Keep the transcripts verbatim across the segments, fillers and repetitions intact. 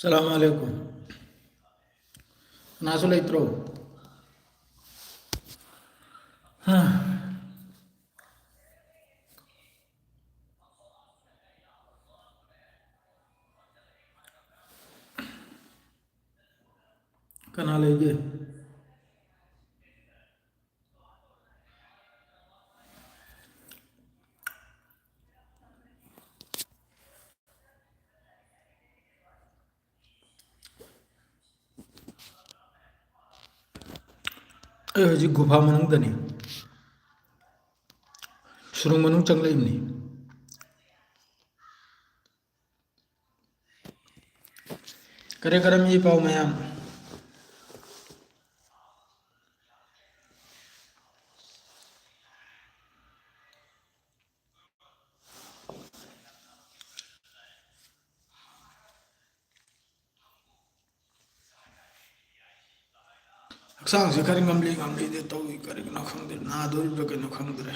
ꯁꯂꯥꯝ ꯑꯂꯩꯀꯨꯝ꯫ ꯀꯅꯥꯁꯨ ꯂꯩꯇ꯭ꯔꯣ? ꯍꯥ꯫ ꯀꯅꯥ ꯂꯩꯒꯦ? ꯑꯩ ꯍꯧꯖꯤꯛ ꯒꯨꯐꯥ ꯃꯅꯨꯡꯗꯅꯤ꯫ ꯁꯨꯔꯨꯡ ꯃꯅꯨꯡ ꯆꯪꯂꯛꯏꯕꯅꯤ꯫ ꯀꯔꯤ ꯀꯔꯝ ꯏ ꯄꯥꯎ ꯃꯌꯥꯝ? ꯍꯛꯆꯥꯡꯁꯦ ꯈꯔ ꯉꯝꯂꯤ ꯉꯝꯂꯤꯗꯤ ꯇꯧꯏ, ꯀꯔꯤꯒꯤꯅꯣ ꯈꯪꯗꯦ, ꯅꯥꯗꯣꯔꯤꯕ꯭ꯔꯥ ꯀꯩꯅꯣ ꯈꯪꯗ꯭ꯔꯦ꯫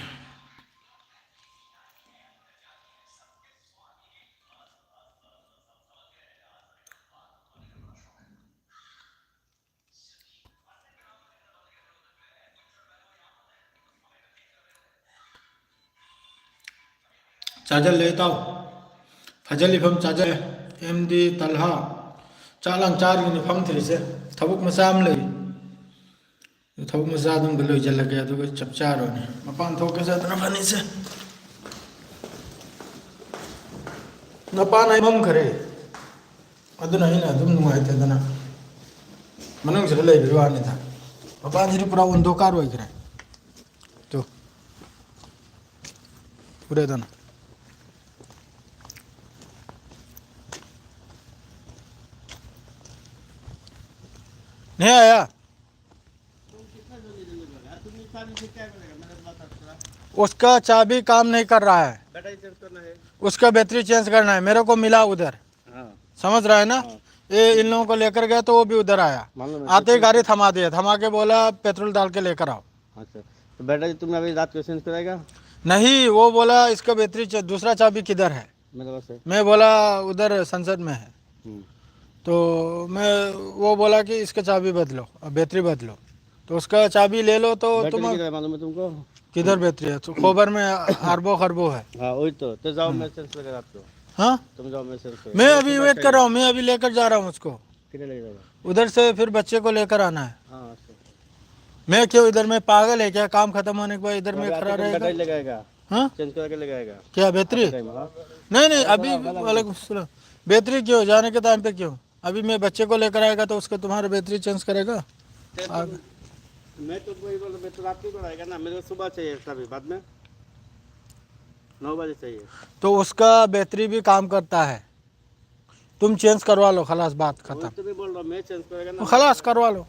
ꯆꯥꯖꯜꯂꯦ ꯏꯇꯥꯎ꯫ ꯐꯖ ꯂꯤꯐꯝ ꯆꯥꯖꯜꯂꯦ꯫ M D ꯇꯜꯍꯥ꯫ ꯆꯥꯛ ꯂꯥꯡ ꯆꯥꯔꯤꯅ ꯐꯝꯊꯔꯤꯁꯦ꯫ ꯊꯕꯛ ꯃꯆꯥ ꯑꯃ ꯂꯩ꯫ ꯊꯕꯛ ꯃꯆꯥꯗꯨꯝꯒ ꯂꯣꯏꯁꯤꯜꯂꯒꯦ, ꯑꯗꯨꯒ ꯆꯞ ꯆꯥꯔꯅꯤ꯫ ꯃꯄꯥꯟ ꯊꯣꯛꯀꯦ ꯆꯠꯇꯅ ꯐꯅꯤꯁꯦ꯫ ꯃꯄꯥꯟ ꯑꯩ ꯃꯝꯈꯔꯦ꯫ ꯑꯗꯨꯅ ꯑꯩꯅ ꯑꯗꯨꯝ ꯅꯨꯡꯉꯥꯏꯇꯗꯅ ꯃꯅꯨꯡꯁꯤꯗ ꯂꯩꯕꯒꯤ ꯋꯥꯅꯤꯗ꯫ ꯃꯄꯥꯟꯁꯤꯗꯤ ꯄꯨꯔꯥ ꯑꯣꯟꯗꯣꯀꯥꯔ ꯑꯣꯏꯈ꯭ꯔꯦ꯫ ꯇꯨ꯫ ꯎꯔꯦꯗꯅ꯫ नहीं आया। उसका चाबी काम नहीं कर रहा है। उसका बैटरी चेंज करना है, मेरे को मिला उधर। हाँ। समझ रहा है ना? हाँ। ये इन लोगों को लेकर गया तो वो भी उधर आया। मालूम है, आते ही कितने गाड़ी थमा दिया, थमा के बोला पेट्रोल डाल के लेकर आओ। अच्छा, तो बेटा जी, तुमने अभी रात को चेंज कराएगा? नहीं, वो बोला, "इसका बैटरी च-, दूसरा चाबी किधर है?" मेरे पास है। मैं बोला, "उधर संसद में है।" हम्म। तो मैं, वो बोला कि इसका चाबी बदलो, बैटरी बदलो। तो उसका चाबी ले लो तो बैटरी तुम किधर है मालूम है तुमको? किधर बैटरी है? तो खोबर में अरबों खरबों है। हाँ, वही तो। तो जाओ, हाँ। मैं चेंज करके आपको। हाँ? तुम जाओ, मैं चेंज करके मैं अभी वेट कर रहा हूँ, मैं अभी लेकर जा रहा हूँ उसको। किधर ले जाओगा? उधर से फिर बच्चे को लेकर आना है। हाँ, अच्छा। मैं क्यों इधर, मैं पागल है क्या? काम खत्म होने के बाद इधर तो मैं अभी खड़ा आपको रहेगा? बैटरी ले जाएगा। हाँ? चेंज करके ले जाएगा। क्या बैटरी? आपके टाइम, हाँ। नहीं, नहीं, अभी, वालेकुम सलाम। बैटरी क्यों? जाने के टाइम पे क्यों? अभी मैं बच्चे को लेकर आएगा तो उसको तुम्हारा बैटरी चेंज करेगा? तो आ- तुम, मैं तो वही बोल, मैं तो रात को रहेगा ना, मेरे को सुबह चाहिए, तभी बाद में नौ बजे चाहिए। तो उसका बैटरी भी काम करता है, तुम चेंज करवा लो, खलास, बात वही खत्म। तो मैं बोल रहा हूँ, मैं चेंज करेगा ना। वो खलास करवा लो।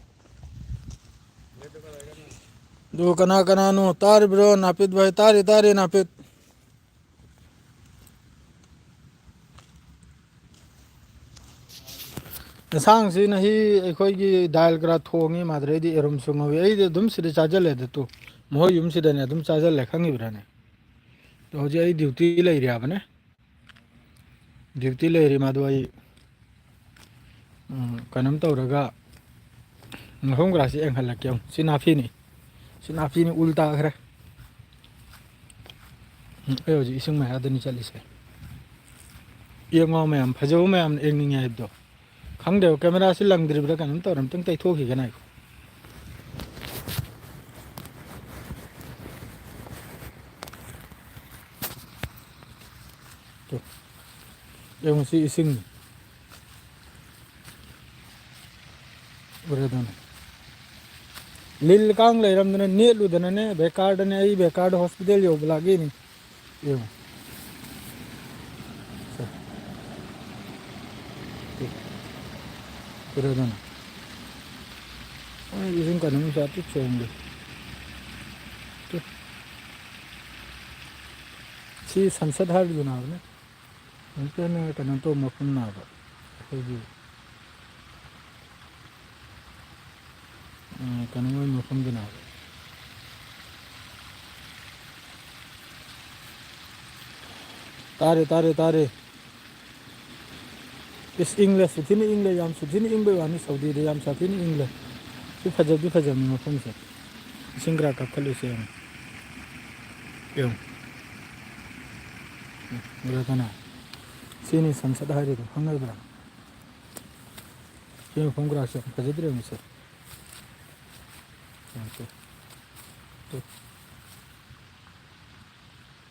ꯑꯗꯨ ꯀꯅꯥ ꯀꯅꯥꯅꯣ ꯇꯥꯔꯤꯕ꯭ꯔꯣ? ꯅꯥꯄꯤꯠ ꯚꯥꯏ, ꯇꯥꯔꯤ, ꯇꯥꯔꯤ, ꯅꯥꯄꯤꯠ꯫ ꯌꯦꯟꯁꯥꯡꯁꯤ ꯅꯍꯤ ꯑꯩꯈꯣꯏꯒꯤ ꯗꯥꯜ ꯈꯔ ꯊꯣꯡꯉꯤ, ꯃꯥꯗ꯭ꯔꯩꯗꯤ ꯌꯦꯔꯨꯝꯁꯨ ꯉꯧꯏ꯫ ꯑꯩꯗꯤ ꯑꯗꯨꯝ ꯁꯤꯗ ꯆꯥꯁꯤꯜꯂꯦꯗ ꯇꯨ꯫ ꯃꯈꯣꯏ ꯌꯨꯝꯁꯤꯗꯅꯦ ꯑꯗꯨꯝ ꯆꯥꯁꯤꯜꯂꯦ, ꯈꯪꯉꯤꯕ꯭ꯔꯥꯅꯦ? ꯑꯗꯣ ꯍꯧꯖꯤꯛ ꯑꯩ ꯗ꯭ꯌꯨꯇꯤ ꯂꯩꯔꯤ ꯍꯥꯏꯕꯅꯦ꯫ ꯗ꯭ꯌꯨꯇꯤ ꯂꯩꯔꯤ ꯃꯥꯗꯣ꯫ ꯑꯩ, ꯎꯝ, ꯀꯩꯅꯣꯝ ꯇꯧꯔꯒ ꯃꯐꯝ ꯈꯔꯁꯤ ꯌꯦꯡꯍꯜꯂꯛꯀꯦ꯫ ꯁꯤ ꯅꯥꯄꯤꯅꯤ, ꯁꯤ ꯅꯥꯄꯤꯅꯤ ꯎꯜ ꯇꯥꯈ꯭ꯔꯦ꯫ ꯎꯝ, ꯑꯩ ꯍꯧꯖꯤꯛ ꯏꯁꯤꯡ ꯃꯌꯥꯗꯅꯤ ꯆꯠꯂꯤꯁꯦ꯫ ꯌꯦꯡꯉꯣ ꯃꯌꯥꯝ, ꯐꯖꯕ ꯃꯌꯥꯝꯅ ꯌꯦꯡꯅꯤꯡꯉꯦ ꯍꯥꯏꯕꯗꯣ꯫ ꯈꯪꯗꯦꯕ, ꯀꯦꯃꯦꯔꯥꯁꯤ ꯂꯪꯗ꯭ꯔꯤꯕ꯭ꯔꯥ ꯀꯩꯅꯣꯝ ꯇꯧꯔꯦ꯫ ꯑꯝꯇꯪ ꯇꯩꯊꯣꯛꯈꯤꯒꯦ ꯉꯥꯏꯈꯣ꯫ ꯇꯨ꯫ ꯌꯦꯡꯉꯨ, ꯁꯤ ꯏꯁꯤꯡꯅꯤ꯫ ꯎꯔꯦꯗꯅ꯫ ꯂꯤꯜ ꯀꯥꯡ ꯂꯩꯔꯝꯗꯅ ꯅꯦꯠꯂꯨꯗꯅꯅꯦ, ꯕꯦꯀꯥꯔꯗꯅꯦ, ꯑꯩ ꯕꯦꯀꯥꯔꯗ ꯍꯣꯁꯄꯤꯇꯥꯜ ꯌꯧꯕ ꯂꯥꯛꯏꯅꯤ꯫ ꯌꯦꯡꯉꯨ꯫ ꯁꯦ꯫ ꯇꯨ꯫ ꯎꯔꯦꯗꯅ꯫ ꯑꯩ ꯏꯁꯤꯡ ꯀꯩꯅꯣꯝ ꯁꯥꯠꯇꯤ ꯆꯣꯡꯗꯦ꯫ ꯇꯨ꯫ ꯁꯤ ꯁꯟꯁꯦꯠ ꯍꯥꯏꯕꯗꯨꯅ ꯍꯥꯏꯕꯅꯦ꯫ ꯍꯧꯖꯤꯛꯀꯤ ꯑꯩꯅ ꯀꯩꯅꯣ ꯇꯧꯕ ꯃꯐꯝ ꯅꯥꯕ ꯑꯩꯈꯣꯏꯒꯤ, ꯑ, ꯀꯩꯅꯣ ꯑꯣꯏꯕ ꯃꯐꯝꯗꯨꯅ ꯍꯥꯏꯕ꯫ ꯇꯥꯔꯦ, ꯇꯥꯔꯦ, ꯇꯥꯔꯦ꯫ ꯏꯁ, ꯏꯪꯂꯦ, ꯁꯨꯊꯤꯅ ꯏꯪꯂꯦ, ꯌꯥꯝ ꯁꯨꯊꯤꯅ ꯏꯪꯕꯩ ꯋꯥꯅꯤ꯫ ꯁꯥꯎꯗꯤꯗ ꯌꯥꯝ ꯁꯥꯊꯤꯅ ꯏꯪꯂꯦ꯫ ꯁꯤ ꯐꯖꯕꯗꯤ ꯐꯖꯕꯅꯤ ꯃꯐꯝꯁꯦ꯫ ꯏꯁꯤꯡ ꯈꯔ ꯀꯥꯞꯈꯠꯂꯨꯁꯦ ꯌꯦꯡꯉꯨ꯫ ꯌꯦꯡꯉꯨ꯫ ꯎꯔꯦꯗꯅ? ꯁꯤꯅꯤ ꯁꯟꯁꯦꯠ ꯍꯥꯏꯔꯤꯗꯣ, ꯈꯪꯅꯕ꯭ꯔꯥ? ꯁꯤ ꯃꯐꯝ ꯒ꯭ꯔꯥꯁꯁꯦ ꯌꯥꯝ ꯐꯖꯗ꯭ꯔꯦ ꯃꯁꯦ꯫ ꯌꯦꯡꯉꯨ ꯇꯨ꯫ ꯇꯨ꯫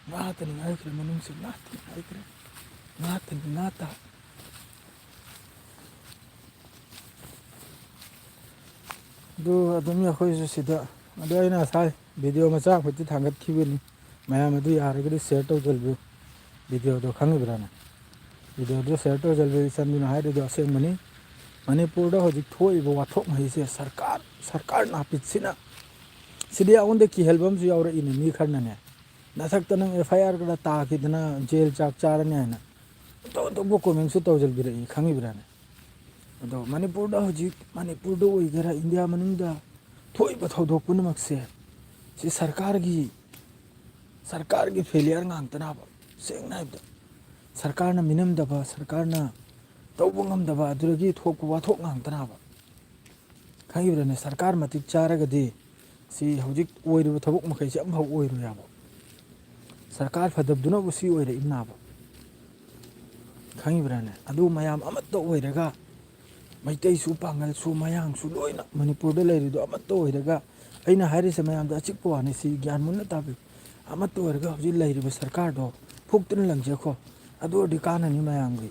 ꯉꯥꯇꯅꯤ ꯉꯥꯏꯈ꯭ꯔꯦ ꯃꯅꯨꯡꯁꯦ, ꯉꯥꯇꯅꯤ ꯉꯥꯏꯈ꯭ꯔꯦ꯫ ꯉꯥꯇꯅꯤ ꯉꯥꯇ꯫ ꯑꯗꯨ ꯑꯗꯨꯝ ꯑꯩꯈꯣꯏꯁꯨ ꯁꯤꯗ, ꯑꯗꯨ ꯑꯩꯅ ꯉꯁꯥꯏ ꯚꯤꯗꯤꯑꯣ ꯃꯆꯥ ꯑꯃꯈꯛꯇꯤ ꯊꯥꯡꯒꯠꯈꯤꯕꯅꯤ꯫ ꯃꯌꯥꯝ ꯑꯗꯨ ꯌꯥꯔꯒꯗꯤ ꯁꯤꯌꯔ ꯇꯧꯁꯤꯜꯕꯤꯌꯨ꯫ ꯚꯤꯗꯤꯑꯣꯗꯣ ꯈꯪꯉꯤꯕ꯭ꯔꯥꯅꯦ? ꯚꯤꯗꯤꯑꯣꯗꯣ ꯁꯤꯌꯔ ꯇꯧꯁꯤꯜꯕꯤꯌꯨ, ꯏꯆꯟꯗꯨꯅ ꯍꯥꯏꯔꯤꯗꯣ ꯑꯁꯦꯡꯕꯅꯤ꯫ ꯃꯅꯤꯄꯨꯔꯗ ꯍꯧꯖꯤꯛ ꯊꯣꯛꯏꯕ ꯋꯥꯊꯣꯛ ꯃꯈꯩꯁꯦ ꯁꯔꯀꯥꯔ, ꯁꯔꯀꯥꯔ ꯅꯥꯄꯤꯠꯁꯤꯅ꯫ ꯁꯤꯗꯤ ꯑꯩꯉꯣꯟꯗ ꯀꯤꯍꯟꯕ ꯑꯃꯁꯨ ꯌꯥꯎꯔꯛꯏꯅꯦ ꯃꯤ ꯈꯔꯅꯅꯦ꯫ ꯅꯊꯛꯇ ꯅꯪ ꯑꯦꯐ ꯑꯥꯏ ꯑꯥꯔ ꯈꯔ ꯇꯥꯈꯤꯗꯅ ꯖꯦꯜ ꯆꯥꯛ ꯆꯥꯔꯅꯤ ꯍꯥꯏꯅ ꯑꯇꯣꯞ ꯑꯇꯣꯞꯄ ꯀꯣꯃꯦꯟꯁꯨ ꯇꯧꯁꯤꯟꯕꯤꯔꯛꯏ, ꯈꯪꯉꯤꯕ꯭ꯔꯥꯅꯦ? ꯑꯗꯣ ꯃꯅꯤꯄꯨꯔꯗ ꯍꯧꯖꯤꯛ, ꯃꯅꯤꯄꯨꯔꯗ ꯑꯣꯏꯒꯦꯔꯥ ꯏꯟꯗꯤꯌꯥ ꯃꯅꯨꯡꯗ ꯊꯣꯛꯏꯕ ꯊꯧꯗꯣꯛ ꯄꯨꯝꯅꯃꯛꯁꯦ ꯁꯤ ꯁꯔꯀꯥꯔꯒꯤ, ꯁꯔꯀꯥꯔꯒꯤ ꯐꯦꯂꯤꯌꯔ ꯉꯥꯛꯇꯅꯕ꯫ ꯁꯦꯡꯅ ꯍꯥꯏꯕꯗ ꯁꯔꯀꯥꯔꯅ ꯃꯤꯅꯝꯗꯕ, ꯁꯔꯀꯥꯔꯅ ꯇꯧꯕ ꯉꯝꯗꯕ ꯑꯗꯨꯗꯒꯤ ꯊꯣꯛꯄ ꯋꯥꯊꯣꯛ ꯉꯥꯛꯇꯅꯕ꯫ ꯈꯪꯉꯤꯕ꯭ꯔꯥꯅꯦ? ꯁꯔꯀꯥꯔ ꯃꯇꯤꯛ ꯆꯥꯔꯒꯗꯤ ꯁꯤ ꯍꯧꯖꯤꯛ ꯑꯣꯏꯔꯤꯕ ꯊꯕꯛ ꯃꯈꯩꯁꯦ ꯑꯃꯐꯥꯎ ꯑꯣꯏꯔꯣꯏ ꯍꯥꯏꯕ꯫ ꯁꯔꯀꯥꯔ ꯐꯠꯇꯕꯗꯨꯅꯕꯨ ꯁꯤ ꯑꯣꯏꯔꯛꯏꯅꯦꯕ꯫ ꯈꯪꯉꯤꯕ꯭ꯔꯥꯅꯦ? ꯑꯗꯨ ꯃꯌꯥꯝ ꯑꯃꯠꯇ ꯑꯣꯏꯔꯒ ꯃꯩꯇꯩꯁꯨ, ꯄꯥꯡꯒꯜꯁꯨ, ꯃꯌꯥꯡꯁꯨ ꯂꯣꯏꯅ ꯃꯅꯤꯄꯨꯔꯗ ꯂꯩꯔꯤꯗꯣ ꯑꯃꯠꯇ ꯑꯣꯏꯔꯒ, ꯑꯩꯅ ꯍꯥꯏꯔꯤꯁꯦ ꯃꯌꯥꯝꯗ ꯑꯆꯤꯛꯄ ꯋꯥꯅꯤ, ꯁꯤ ꯒ꯭ꯌꯥꯟ ꯃꯨꯟꯅ ꯇꯥꯕꯤꯌꯨ꯫ ꯑꯃꯠꯇ ꯑꯣꯏꯔꯒ ꯍꯧꯖꯤꯛ ꯂꯩꯔꯤꯕ ꯁꯔꯀꯥꯔꯗꯣ ꯐꯨꯛꯇꯨꯅ ꯂꯪꯖꯈꯣ꯫ ꯑꯗꯨ ꯑꯣꯏꯔꯗꯤ ꯀꯥꯟꯅꯅꯤ ꯃꯌꯥꯝꯒꯤ꯫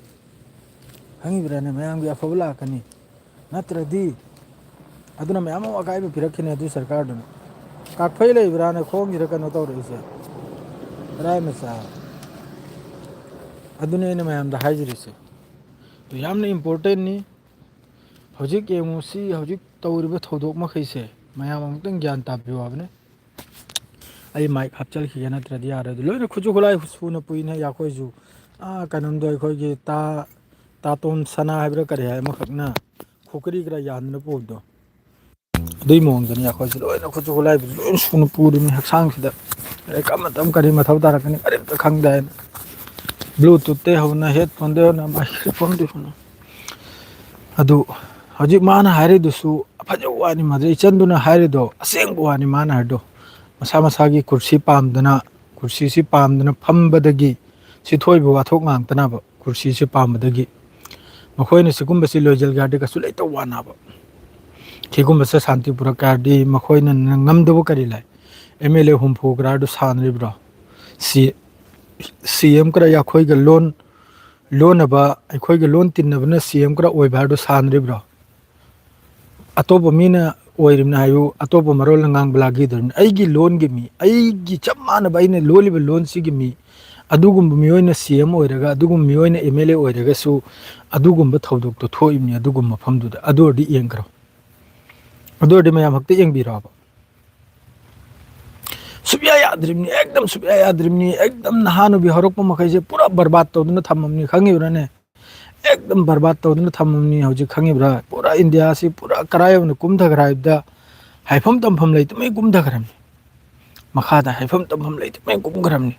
ꯈꯪꯉꯤꯕ꯭ꯔꯥꯅꯦ? ꯃꯌꯥꯝꯒꯤ ꯑꯐꯕ ꯂꯥꯛꯀꯅꯤ꯫ ꯅꯠꯇ꯭ꯔꯗꯤ ꯑꯗꯨꯅ ꯃꯌꯥꯝ ꯑꯃ ꯑꯀꯥꯏꯕ ꯄꯤꯔꯛꯈꯤꯅꯤ ꯑꯗꯨ ꯁꯔꯀꯥꯔꯗꯨꯅ꯫ ꯀꯥꯛꯐꯩ ꯂꯩꯕ꯭ꯔꯥꯅ ꯈꯣꯡꯁꯤꯗ ꯀꯩꯅꯣ ꯇꯧꯔꯛꯏꯁꯦ? ꯀꯗꯥꯏ ꯃꯆꯥ? ꯑꯗꯨꯅꯦ ꯑꯩꯅ ꯃꯌꯥꯝꯗ ꯍꯥꯏꯖꯔꯤꯁꯦ꯫ ꯑꯗꯨ ꯌꯥꯝꯅ ꯏꯝꯄꯣꯔꯇꯦꯟꯅꯤ꯫ ꯍꯧꯖꯤꯛ ꯌꯦꯡꯉꯨ, ꯁꯤ ꯍꯧꯖꯤꯛ ꯇꯧꯔꯤꯕ ꯊꯧꯗꯣꯛ ꯃꯈꯩꯁꯦ ꯃꯌꯥꯝ ꯑꯃꯨꯛꯇꯪ ꯒ꯭ꯌꯥꯟ ꯇꯥꯕꯤꯌꯨ ꯍꯥꯏꯕꯅꯦ꯫ ꯑꯩ ꯃꯥꯏꯛ ꯍꯥꯞꯆꯤꯜꯈꯤꯒꯦ, ꯅꯠꯇ꯭ꯔꯗꯤ ꯌꯥꯔꯣꯏ꯫ ꯑꯗꯨ ꯂꯣꯏꯅ ꯈꯨꯠꯁꯨ ꯈꯨꯠꯂꯥꯏ ꯁꯨꯅ ꯄꯨꯏꯅꯦ ꯑꯩꯈꯣꯏꯁꯨ꯫ ꯑꯥ, ꯀꯩꯅꯣꯝꯗꯣ ꯑꯩꯈꯣꯏꯒꯤ ꯇꯥ-, ꯇꯥꯇꯣꯟ ꯁꯅꯥ ꯍꯥꯏꯕ꯭ꯔꯥ ꯀꯔꯤ ꯍꯥꯏ, ꯑꯃꯈꯛꯅ ꯈꯣꯀꯔꯤ ꯈꯔ ꯌꯥꯟꯗꯅ ꯄꯨꯕꯗꯣ꯫ ꯑꯗꯨꯏ ꯃꯑꯣꯡꯗꯅꯤ ꯑꯩꯈꯣꯏꯁꯨ ꯂꯣꯏꯅ ꯈꯨꯠꯁꯨ ꯈꯨꯠꯂꯥꯏꯕꯨ ꯂꯣꯏꯅ ꯁꯨꯅ ꯄꯨꯔꯤꯅꯤ ꯍꯛꯆꯥꯡꯁꯤꯗ꯫ ꯂꯥꯏꯔꯤꯛ ꯑꯃ ꯃꯇꯝ ꯀꯔꯤ ꯃꯊꯧ ꯇꯥꯔꯛꯀꯅꯤ ꯀꯔꯤꯝꯇ ꯈꯪꯗꯦ ꯍꯥꯏꯅ꯫ ꯕ꯭ꯂꯨꯇꯨꯠꯇꯩ ꯍꯧꯅ, ꯍꯦꯠꯐꯣꯟꯗꯩ ꯍꯧꯅ, ꯃꯥꯏꯀ꯭ꯔꯣꯐꯣꯟꯗꯩ ꯍꯧꯅ꯫ ꯑꯗꯨ ꯍꯧꯖꯤꯛ ꯃꯥꯅ ꯍꯥꯏꯔꯤꯗꯨꯁꯨ ꯑꯐꯖꯕ ꯋꯥꯅꯤ, ꯃꯗꯨ ꯏꯆꯟꯗꯨꯅ ꯍꯥꯏꯔꯤꯗꯣ ꯑꯁꯦꯡꯕ ꯋꯥꯅꯤ꯫ ꯃꯥꯅ ꯍꯥꯏꯔꯤꯗꯣ ꯃꯁꯥ ꯃꯁꯥꯒꯤ ꯀꯨꯔꯁꯤ ꯄꯥꯝꯗꯅ, ꯀꯨꯔꯁꯤꯁꯤ ꯄꯥꯝꯗꯅ ꯐꯝꯕꯗꯒꯤ ꯁꯤꯊꯣꯛꯏꯕ ꯋꯥꯊꯣꯛ ꯉꯥꯛꯇꯅꯕ꯫ ꯀꯨꯔꯁꯤꯁꯤ ꯄꯥꯝꯕꯗꯒꯤ ꯃꯈꯣꯏꯅ ꯁꯤꯒꯨꯝꯕꯁꯤ ꯂꯣꯏꯖꯒꯦ ꯍꯥꯏꯔꯗꯤ ꯀꯩꯁꯨ ꯂꯩꯇꯧ ꯋꯥꯅꯕ꯫ ꯁꯤꯒꯨꯝꯕꯁꯦ ꯁꯥꯟꯇꯤ ꯄꯨꯔꯛꯀꯦ ꯍꯥꯏꯔꯗꯤ ꯃꯈꯣꯏꯅ ꯉꯝꯗꯕ ꯀꯔꯤ ꯂꯩ? ꯑꯦꯝ ꯑꯦꯜ ꯑꯦ ꯍꯨꯝꯐꯨ ꯈꯔꯗꯨ ꯁꯥꯟꯅꯔꯤꯕ꯭ꯔꯣ? ꯁꯤ, ꯁꯤ ꯑꯦꯝ ꯈꯔ ꯑꯩꯈꯣꯏꯒ ꯂꯣꯟ ꯂꯣꯟꯅꯕ, ꯑꯩꯈꯣꯏꯒ ꯂꯣꯟ ꯇꯤꯟꯅꯕꯅ ꯁꯤ ꯑꯦꯝ ꯈꯔ ꯑꯣꯏꯕ ꯍꯥꯏꯔꯗꯨ ꯁꯥꯟꯅꯔꯤꯕ꯭ꯔꯣ? ꯑꯇꯣꯞꯄ ꯃꯤꯅ ꯑꯣꯏꯔꯤꯕꯅꯤ ꯍꯥꯏꯌꯨ, ꯑꯇꯣꯞꯄ ꯃꯔꯣꯜꯅ ꯉꯥꯡꯕ ꯂꯥꯛꯈꯤꯗꯣꯔꯤꯕꯅꯤ꯫ ꯑꯩꯒꯤ ꯂꯣꯟꯒꯤ ꯃꯤ, ꯑꯩꯒꯤ ꯆꯞ ꯃꯥꯟꯅꯕ ꯑꯩꯅ ꯂꯣꯜꯂꯤꯕ ꯂꯣꯟꯁꯤꯒꯤ ꯃꯤ, ꯑꯗꯨꯒꯨꯝꯕ ꯃꯤꯑꯣꯏꯅ ꯁꯤ ꯑꯦꯝ ꯑꯣꯏꯔꯒ, ꯑꯗꯨꯒꯨꯝꯕ ꯃꯤꯑꯣꯏꯅ ꯑꯦꯝ ꯑꯦꯜ ꯑꯦ ꯑꯣꯏꯔꯒꯁꯨ ꯑꯗꯨꯒꯨꯝꯕ ꯊꯧꯗꯣꯛꯇꯣ ꯊꯣꯛꯏꯕꯅꯤ ꯑꯗꯨꯒꯨꯝꯕ ꯃꯐꯝꯗꯨꯗ꯫ ꯑꯗꯨ ꯑꯣꯏꯔꯗꯤ ꯌꯦꯡꯈ꯭ꯔꯣ, ꯑꯗꯨ ꯑꯣꯏꯔꯗꯤ ꯃꯌꯥꯝ ꯍꯛꯇ ꯌꯦꯡꯕꯤꯔꯣꯕ꯫ ꯁꯨꯛꯌꯥ ꯌꯥꯗ꯭ꯔꯤꯕꯅꯤ, ꯑꯦꯛꯗꯝ ꯁꯨꯛꯌꯥ ꯌꯥꯗ꯭ꯔꯤꯕꯅꯤ꯫ ꯑꯦꯛꯗꯝ ꯅꯍꯥ ꯅꯨꯕꯤ ꯍꯧꯔꯛꯄ ꯃꯈꯩꯁꯦ ꯄꯨꯔꯥ ꯕꯔꯕꯥꯠ ꯇꯧꯗꯨꯅ ꯊꯝꯃꯕꯅꯤ, ꯈꯪꯉꯤꯕ꯭ꯔꯥꯅꯦ? ꯑꯦꯛꯗꯝ ꯕꯔꯕꯥꯠ ꯇꯧꯗꯨꯅ ꯊꯝꯃꯕꯅꯤ ꯍꯧꯖꯤꯛ, ꯈꯪꯉꯤꯕ꯭ꯔꯥ? ꯄꯨꯔꯥ ꯏꯟꯗꯤꯌꯥꯁꯤ ꯄꯨꯔꯥ ꯀꯔꯥꯏ ꯌꯧꯅ ꯀꯨꯝꯊꯈ꯭ꯔꯦ ꯍꯥꯏꯕꯗ ꯍꯥꯏꯐꯝ ꯇꯝꯐꯝ ꯂꯩꯇꯃꯩ ꯀꯨꯝꯊꯈ꯭ꯔꯕꯅꯤ꯫ ꯃꯈꯥꯗ ꯍꯥꯏꯐꯝ ꯇꯝꯐꯝ ꯂꯩꯇꯃꯩ ꯀꯨꯝꯈ꯭ꯔꯕꯅꯤ꯫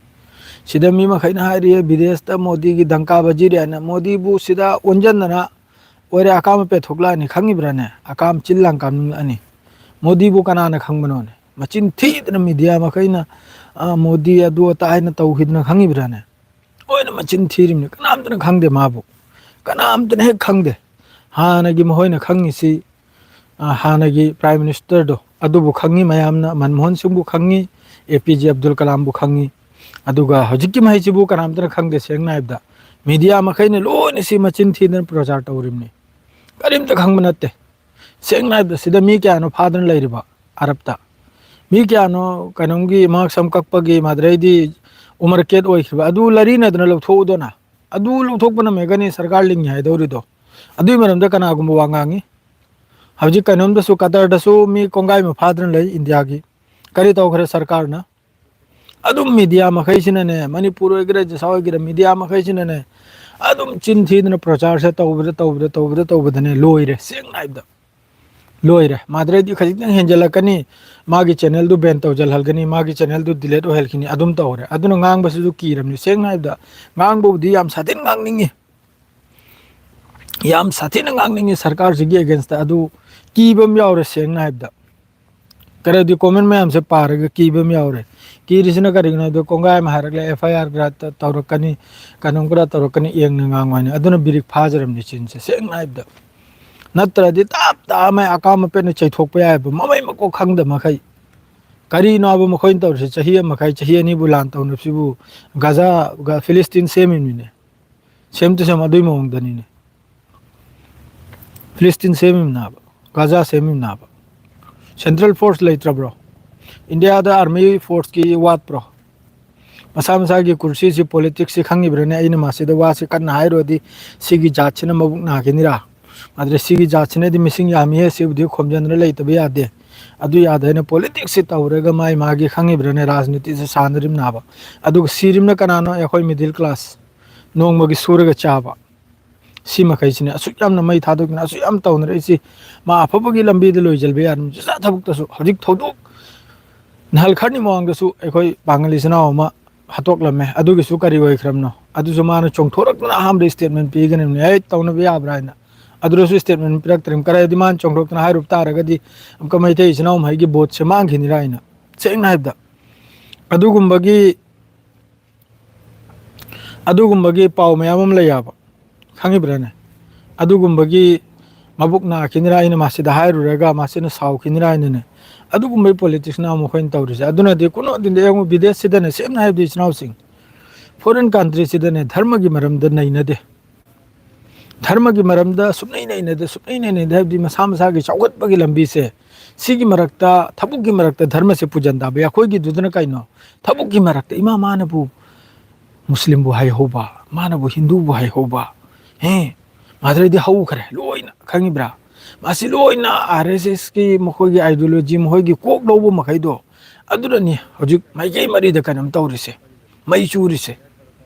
ꯁꯤꯗ ꯃꯤ ꯃꯈꯩꯅ ꯍꯥꯏꯔꯤꯌꯦ, ꯕꯤꯗꯦꯁꯇ ꯃꯣꯗꯤꯒꯤ ꯗꯪꯀꯥ ꯕꯖꯤꯔꯤ ꯍꯥꯏꯅ꯫ ꯃꯣꯗꯤꯕꯨ ꯁꯤꯗ ꯑꯣꯟꯁꯤꯟꯗꯅ ꯑꯣꯏꯔꯦ, ꯑꯀꯥꯝ ꯑꯄꯦꯠ ꯊꯣꯛꯂꯛꯑꯅꯤ, ꯈꯪꯉꯤꯕ꯭ꯔꯥꯅꯦ? ꯑꯀꯥꯝ ꯆꯤꯜ ꯂꯥꯡ ꯀꯥꯝꯅꯤꯡꯂꯛꯑꯅꯤ꯫ ꯃꯣꯗꯤꯕꯨ ꯀꯅꯥꯅ ꯈꯪꯕꯅꯣꯅꯦ? ꯃꯆꯤꯟ ꯊꯤꯗꯅ ꯃꯤꯗꯤꯌꯥ ꯃꯈꯩꯅ, ꯑ, ꯃꯣꯗꯤ ꯑꯗꯨ ꯑꯇꯥ ꯍꯥꯏꯅ ꯇꯧꯈꯤꯗꯅ, ꯈꯪꯉꯤꯕ꯭ꯔꯥꯅꯦ? ꯂꯣꯏꯅ ꯃꯆꯤꯟ ꯊꯤꯔꯤꯕꯅꯤ, ꯀꯅꯥꯝꯇꯅ ꯈꯪꯗꯦ ꯃꯥꯕꯨ, ꯀꯅꯥꯝꯇꯅ ꯍꯦꯛ ꯈꯪꯗꯦ꯫ ꯍꯥꯟꯅꯒꯤ ꯃꯈꯣꯏꯅ ꯈꯪꯉꯤꯁꯤ, ꯑ, ꯍꯥꯟꯅꯒꯤ ꯄ꯭ꯔꯥꯏꯝ ꯃꯤꯅꯤꯁꯇꯔꯗꯣ ꯑꯗꯨꯕꯨ ꯈꯪꯉꯤ ꯃꯌꯥꯝꯅ, ꯃꯟꯃꯣꯍꯟ ꯁꯤꯡꯕꯨ ꯈꯪꯉꯤ, ꯑꯦ ꯄꯤ ꯖꯦ ꯑꯕꯗꯨꯜ ꯀꯂꯥꯝꯕꯨ ꯈꯪꯉꯤ, ꯑꯗꯨꯒ ꯍꯧꯖꯤꯛꯀꯤ ꯃꯍꯩꯁꯤꯕꯨ ꯀꯅꯥꯝꯇꯅ ꯈꯪꯗꯦ꯫ ꯁꯦꯡꯅ ꯍꯥꯏꯕꯗ ꯃꯤꯗꯤꯌꯥ ꯃꯈꯩꯅ ꯂꯣꯏꯅ ꯁꯤ ꯃꯆꯤꯟ ꯊꯤꯗꯅ ꯄ꯭ꯔꯆꯥꯔ ꯇꯧꯔꯤꯕꯅꯤ, ꯀꯔꯤꯝꯇ ꯈꯪꯕ ꯅꯠꯇꯦ꯫ ꯁꯦꯡꯅ ꯍꯥꯏꯕꯗ ꯁꯤꯗ ꯃꯤ ꯀꯌꯥꯅꯣ ꯐꯥꯗꯅ ꯂꯩꯔꯤꯕ ꯑꯔꯕꯇ? ꯃꯤ ꯀꯌꯥꯅꯣ ꯀꯩꯅꯣꯝꯒꯤ ꯃꯥꯛ ꯁꯝ ꯀꯛꯄꯒꯤ, ꯃꯗꯨꯗꯩꯗꯤ ꯎꯃꯔ ꯀꯦꯠ ꯑꯣꯏꯈꯤꯕ? ꯑꯗꯨ ꯂꯥꯏꯔꯤꯅꯗꯅ ꯂꯧꯊꯣꯛꯎꯗꯅ꯫ ꯑꯗꯨ ꯂꯧꯊꯣꯛꯄꯅ ꯃꯦꯒꯅꯤ ꯁꯔꯀꯥꯔ ꯂꯤꯡꯉꯤ ꯍꯥꯏꯗꯧꯔꯤꯗꯣ꯫ ꯑꯗꯨꯏ ꯃꯔꯝꯗ ꯀꯅꯥꯒꯨꯝꯕ ꯋꯥ ꯉꯥꯡꯉꯤ? ꯍꯧꯖꯤꯛ ꯀꯩꯅꯣꯝꯗꯁꯨ, ꯀꯇꯔꯗꯁꯨ ꯃꯤ ꯀꯣꯡꯒꯥꯏ ꯑꯃ ꯐꯥꯗꯅ ꯂꯩ ꯏꯟꯗꯤꯌꯥꯒꯤ꯫ ꯀꯔꯤ ꯇꯧꯈ꯭ꯔꯦ ꯁꯔꯀꯥꯔꯅ? ꯑꯗꯨꯝ ꯃꯤꯗꯤꯌꯥ ꯃꯈꯩꯁꯤꯅꯅꯦ, ꯃꯅꯤꯄꯨꯔ ꯑꯣꯏꯒꯦꯔꯥ, ꯖꯁꯥ ꯑꯣꯏꯒꯦꯔꯥ, ꯃꯤꯗꯤꯌꯥ ꯃꯈꯩꯁꯤꯅꯅꯦ ꯑꯗꯨꯝ ꯆꯤꯟ ꯊꯤꯗꯅ ꯄ꯭ꯔꯆꯥꯔꯁꯦ ꯇꯧꯕꯗ, ꯇꯧꯕꯗ, ꯇꯧꯕꯗ, ꯇꯧꯕꯗꯅꯦ ꯂꯣꯏꯔꯦ꯫ ꯁꯦꯡꯅ ꯍꯥꯏꯕꯗ ꯂꯣꯏꯔꯦ꯫ ꯃꯥꯗ꯭ꯔꯩꯗꯤ ꯈꯖꯤꯛꯇꯪ ꯍꯦꯟꯖꯜꯂꯛꯀꯅꯤ꯫ ꯃꯥꯒꯤ ꯆꯦꯅꯦꯜꯗꯨ ꯕꯦꯟ ꯇꯧꯁꯤꯜꯍꯜꯒꯅꯤ, ꯃꯥꯒꯤ ꯆꯦꯅꯦꯜꯗꯨ ꯗꯤꯂꯦꯠ ꯑꯣꯏꯍꯜꯈꯤꯅꯤ, ꯑꯗꯨꯝ ꯇꯧꯔꯦ꯫ ꯑꯗꯨꯅ ꯉꯥꯡꯕꯁꯤꯁꯨ ꯀꯤꯔꯕꯅꯤ꯫ ꯁꯦꯡꯅ ꯍꯥꯏꯕꯗ ꯉꯥꯡꯕꯕꯨꯗꯤ ꯌꯥꯝ ꯁꯥꯊꯤꯅ ꯉꯥꯡꯅꯤꯡꯉꯤ꯫ ꯌꯥꯝ ꯁꯥꯊꯤꯅ ꯉꯥꯡꯅꯤꯡꯉꯤ ꯁꯔꯀꯥꯔꯁꯤꯒꯤ against ꯑꯗꯨ꯫ ꯀꯤꯕ ꯑꯃ ꯌꯥꯎꯔꯦ, ꯁꯦꯡꯅ ꯍꯥꯏꯕꯗ꯫ ꯀꯔꯤꯗꯤ comment ꯃꯌꯥꯝꯁꯦ ꯄꯥꯔꯒ ꯀꯤꯕ ꯑꯃ ꯌꯥꯎꯔꯦ꯫ ꯀꯤꯔꯤꯁꯤꯅ ꯀꯔꯤꯒꯤꯅꯣ ꯍꯥꯏꯕꯗ, ꯀꯣꯡꯒꯥꯏ ꯑꯃ ꯍꯥꯏꯔꯛꯂꯦ, F I R ꯈꯔ ꯇ-, ꯇꯧꯔꯛꯀꯅꯤ, ꯀꯩꯅꯣꯝ ꯈꯔ ꯇꯧꯔꯛꯀꯅꯤ, ꯌꯦꯡꯅ ꯉꯥꯡꯉꯨ ꯍꯥꯏꯅ꯫ ꯑꯗꯨꯅ ꯕꯤꯔꯤꯛ ꯐꯥꯖꯔꯝꯅꯤ ꯆꯤꯟꯁꯦ, ꯁꯦꯡꯅ ꯍꯥꯏꯕꯗ꯫ ꯅꯠꯇ꯭ꯔꯗꯤ ꯇꯞ ꯇꯥ ꯃꯥꯏ ꯑꯀꯥꯝ ꯑꯄꯦꯠꯅ ꯆꯩꯊꯣꯛꯄ ꯌꯥꯏꯑꯕ, ꯃꯃꯩ ꯃꯀꯣꯛ ꯈꯪꯗ ꯃꯈꯩ꯫ ꯀꯔꯤꯅꯣ ꯍꯥꯏꯕ ꯃꯈꯣꯏꯅ ꯇꯧꯔꯤꯁꯦ? ꯆꯍꯤ ꯑꯃ ꯃꯈꯥꯏ, ꯆꯍꯤ ꯑꯅꯤꯕꯨ ꯂꯥꯟ ꯇꯧꯅꯕꯁꯤꯕꯨ ꯒꯥꯖꯥ, ꯒ-, ꯐꯤꯂꯤꯁꯇꯤꯟ ꯁꯦꯝꯃꯤꯕꯅꯤꯅꯦ꯫ Same to same ꯑꯗꯨꯏ ꯃꯑꯣꯡꯗꯅꯤꯅꯦ꯫ ꯐꯤꯂꯤꯁꯇꯤꯟ ꯁꯦꯝꯃꯤꯕꯅꯥꯕ, ꯒꯥꯖꯥ ꯁꯦꯝꯃꯤꯕꯅꯥꯕ꯫ Central force ꯂꯩꯇ꯭ꯔꯕ꯭ꯔꯣ? ꯏꯟꯗꯤꯌꯥꯗ army forceꯀꯤ ꯋꯥꯠꯄ꯭ꯔꯣ? ꯃꯁꯥ ꯃꯁꯥꯒꯤ ꯀꯨꯔꯁꯤꯁꯤ, politicsꯁꯤ ꯈꯪꯉꯤꯕ꯭ꯔꯅꯦ? ꯑꯩꯅ ꯃꯁꯤꯗ ꯋꯥꯁꯤ ꯀꯟꯅ ꯍꯥꯏꯔꯨꯔꯗꯤ ꯁꯤꯒꯤ ꯖꯥꯠꯁꯤꯅ ꯃꯕꯨꯛ ꯅꯥꯈꯤꯅꯤꯔꯥ? ꯑꯗꯨꯅ ꯁꯤꯒꯤ ꯖꯥꯠꯁꯤꯅꯗꯤ ꯃꯤꯁꯤꯡ ꯌꯥꯝꯃꯤꯍꯦ, ꯁꯤꯕꯨꯗꯤ ꯈꯣꯝꯖꯤꯟꯗꯅ ꯂꯩꯇꯕ ꯌꯥꯗꯦ꯫ ꯑꯗꯨ ꯌꯥꯗꯦ ꯍꯥꯏꯅ politicsꯁꯤ ꯇꯧꯔꯒ ꯃꯥꯏ ꯃꯥꯒꯤ ꯈꯪꯉꯤꯕ꯭ꯔꯅꯦ ꯔꯥꯖꯅꯤꯇꯤꯁꯦ ꯁꯥꯟꯅꯔꯤꯕꯅꯥꯕ? ꯑꯗꯨꯒ ꯁꯤꯔꯤꯕꯅ ꯀꯅꯥꯅꯣ? ꯑꯩꯈꯣꯏ middle class, ꯅꯣꯡꯃꯒꯤ ꯁꯨꯔꯒ ꯆꯥꯕ꯫ ꯁꯤ ꯃꯈꯩꯁꯤꯅꯦ ꯑꯁꯨꯛ ꯌꯥꯝꯅ ꯃꯩ ꯊꯥꯗꯣꯛꯇꯅ ꯑꯁꯨꯛ ꯌꯥꯝ ꯇꯧꯅꯔꯛꯏꯁꯤ꯫ ꯃꯥ ꯑꯐꯕꯒꯤ ꯂꯝꯕꯤꯗ ꯂꯣꯏꯁꯤꯟꯕ ꯌꯥꯔꯝꯃꯤ꯫ ꯆꯨꯖꯥ ꯊꯕꯛꯇꯁꯨ ꯍꯧꯖꯤꯛ ꯊꯧꯗꯣꯛ ꯅꯍꯥꯜ ꯈꯔꯅꯤ ꯃꯃꯥꯡꯗꯁꯨ ꯑꯩꯈꯣꯏ ꯄꯥꯡꯒꯜ ꯏꯆꯤꯟ ꯏꯅꯥꯎ ꯑꯃ ꯍꯥꯠꯇꯣꯛꯂꯝꯃꯦ꯫ ꯑꯗꯨꯒꯤꯁꯨ ꯀꯔꯤ ꯑꯣꯏꯈ꯭ꯔꯕꯅꯣ? ꯑꯗꯨꯁꯨ ꯃꯥꯅ ꯆꯣꯡꯊꯣꯔꯛꯇꯨꯅ ꯑꯍꯥꯟꯕꯗ statement ꯄꯤꯒꯅꯤꯕꯅꯦ, "ꯑꯩ ꯇꯧꯅꯕ ꯌꯥꯕ꯭ꯔꯥ?" ꯍꯥꯏꯅ꯫ ꯑꯗꯨꯗꯁꯨ statement ꯄꯤꯔꯛꯇ꯭ꯔꯦ꯫ ꯀꯔꯤꯗꯤ ꯃꯥꯅ ꯆꯣꯡꯊꯣꯛꯇꯅ ꯍꯥꯏꯔꯨꯕ ꯇꯥꯔꯒꯗꯤ ꯑꯃꯨꯛꯀ ꯃꯩꯇꯩ ꯏꯆꯤꯟ ꯏꯅꯥꯎ ꯃꯈꯩꯒꯤ voteꯁꯦ ꯃꯥꯡꯈꯤꯅꯤꯔꯥ ꯍꯥꯏꯅ꯫ ꯁꯦꯡꯅ ꯍꯥꯏꯕꯗ ꯑꯗꯨꯒꯨꯝꯕꯒꯤ ꯑꯗꯨꯒꯨꯝꯕꯒꯤ ꯄꯥꯎ ꯃꯌꯥꯝ ꯑꯃ ꯂꯩ ꯍꯥꯏꯕ, ꯈꯪꯉꯤꯕ꯭ꯔꯥꯅꯦ? ꯑꯗꯨꯒꯨꯝꯕꯒꯤ ꯃꯕꯨꯛ ꯅꯥꯈꯤꯅꯤꯔꯥ ꯑꯩꯅ ꯃꯁꯤꯗ ꯍꯥꯏꯔꯨꯔꯒ ꯃꯁꯤꯅ ꯁꯥꯎꯈꯤꯅꯤꯔꯥ ꯍꯥꯏꯅꯅꯦ꯫ ꯑꯗꯨꯒꯨꯝꯕꯒꯤ politicsꯅ ꯑꯃꯨꯛ ꯑꯩꯈꯣꯏꯅ ꯇꯧꯔꯤꯁꯦ꯫ ꯑꯗꯨꯅꯗꯤ ꯀꯩꯅꯣꯗꯤꯅꯦ, ꯌꯦꯡꯉꯨ, ꯕꯤꯗꯦꯁꯁꯤꯗꯅꯦ, ꯁꯦꯡꯅ ꯍꯥꯏꯕꯗꯤ, ꯏꯆꯤꯟ ꯏꯅꯥꯎꯁꯤꯡ, foreign countryꯁꯤꯗꯅꯦ ꯙꯔꯃꯒꯤ ꯃꯔꯝꯗ ꯅꯩꯅꯗꯦ꯫ ꯙꯔꯃꯒꯤ ꯃꯔꯝꯗ ꯁꯨꯡꯅꯩ ꯅꯩꯅꯗꯦ, ꯁꯨꯡꯅꯩ ꯅꯩꯅꯗꯦ ꯍꯥꯏꯕꯗꯤ ꯃꯁꯥ ꯃꯁꯥꯒꯤ ꯆꯥꯎꯈꯠꯄꯒꯤ ꯂꯝꯕꯤꯁꯦ, ꯁꯤꯒꯤ ꯃꯔꯛꯇ, ꯊꯕꯛꯀꯤ ꯃꯔꯛꯇ ꯙꯔꯃꯁꯦ ꯄꯨꯖꯟ ꯇꯥꯕ꯫ ꯑꯩꯈꯣꯏꯒꯤꯗꯨꯗꯅ ꯀꯩꯅꯣ? ꯊꯕꯛꯀꯤ ꯃꯔꯛꯇ ꯏꯃꯥ ꯃꯥꯅꯕꯨ ꯃꯨꯁꯂꯤꯝꯕꯨ ꯍꯩꯍꯧꯕ, ꯃꯥꯅꯕꯨ ꯍꯤꯟꯗꯨꯕꯨ ꯍꯩꯍꯧꯕ, ꯍꯦ, ꯃꯗꯨꯗꯩꯗꯤ ꯍꯧꯈ꯭ꯔꯦ ꯂꯣꯏꯅ, ꯈꯪꯉꯤꯕ꯭ꯔꯥ? ꯃꯁꯤ ꯂꯣꯏꯅ R S Sꯀꯤ ꯃꯈꯣꯏꯒꯤ ideology, ꯃꯈꯣꯏꯒꯤ ꯀꯣꯛ ꯂꯧꯕ ꯃꯈꯩꯗꯣ, ꯑꯗꯨꯅꯅꯤ ꯍꯧꯖꯤꯛ ꯃꯥꯏꯀꯩ ꯃꯔꯤꯗ ꯀꯩꯅꯣꯝ ꯇꯧꯔꯤꯁꯦ, ꯃꯩ ꯆꯨꯔꯤꯁꯦ꯫